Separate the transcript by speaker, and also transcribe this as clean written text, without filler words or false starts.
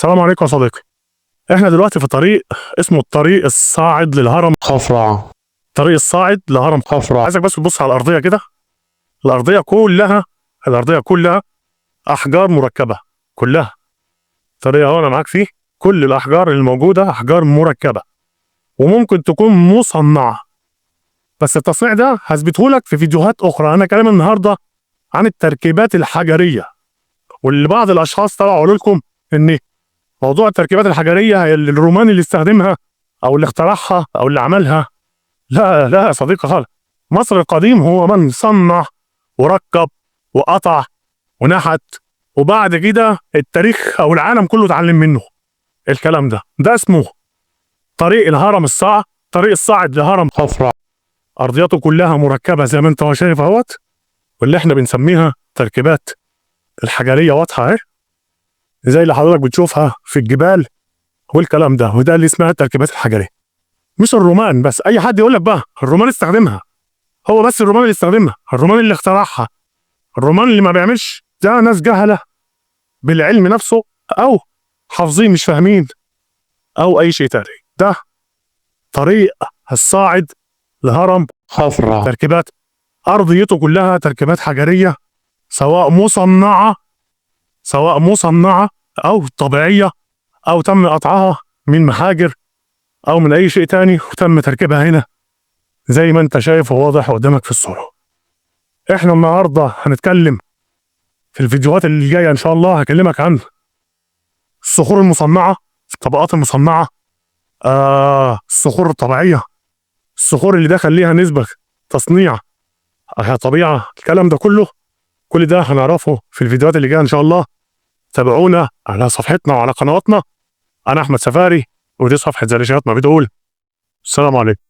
Speaker 1: السلام عليكم يا صديقي. احنا دلوقتي في طريق اسمه الطريق الصاعد للهرم
Speaker 2: خفرع.
Speaker 1: الطريق الصاعد لهرم
Speaker 2: خفرع.
Speaker 1: عايزك بس تبص على الارضية كده. الارضية كلها، الارضية كلها احجار مركبة، كلها. الطريق اهو انا معاك فيه، كل الاحجار اللي موجودة احجار مركبة وممكن تكون مصنعه، بس التصنيع ده هثبته لك في فيديوهات اخرى. انا كلام النهارده عن التركيبات الحجريه، واللي بعض الاشخاص طلعوا قالوا لكم ان موضوع التركيبات الحجريه هي اللي الروماني اللي استخدمها او اللي اخترعها او اللي عملها. لا لا يا صديقي خالص، مصر القديم هو من صنع وركب وقطع ونحت، وبعد كده التاريخ او العالم كله اتعلم منه الكلام ده. ده اسمه طريق الهرم الصاعد، طريق الصاعد لهرم
Speaker 2: خفرع.
Speaker 1: ارضياته كلها مركبة زي ما انت شايف اهوت، واللي احنا بنسميها تركيبات الحجريه واضحة اهي، زي اللي حضرتك بتشوفها في الجبال والكلام ده، وده اللي اسمها التركيبات الحجريه. مش الرومان بس، اي حد يقول لك بقى الرومان استخدمها، هو بس الرومان اللي استخدمها، الرومان اللي اخترعها، الرومان اللي ما بيعملش ده ناس جهله بالعلم نفسه او حافظين مش فاهمين او اي شيء تاني. ده طريق الصاعد لهرم
Speaker 2: خفرع.
Speaker 1: تركيبات ارضيته كلها تركيبات حجريه، سواء مصنعه، سواء مصنعه او طبيعية او تم قطعها من محاجر او من اي شيء تاني وتم تركيبها هنا زي ما انت شايف وواضح قدامك في الصورة. احنا النهارده هنتكلم في الفيديوهات اللي جاية ان شاء الله، هكلمك عن الصخور المصنعة، الطبقات المصنعة، الصخور الطبيعية، الصخور اللي دخل ليها نسبه تصنيع طبيعة، الكلام ده كله، كل ده هنعرفه في الفيديوهات اللي جاية ان شاء الله. تابعونا على صفحتنا وعلى قنواتنا. انا احمد سفاري، ودي صفحة زي ما بتقول. السلام عليكم.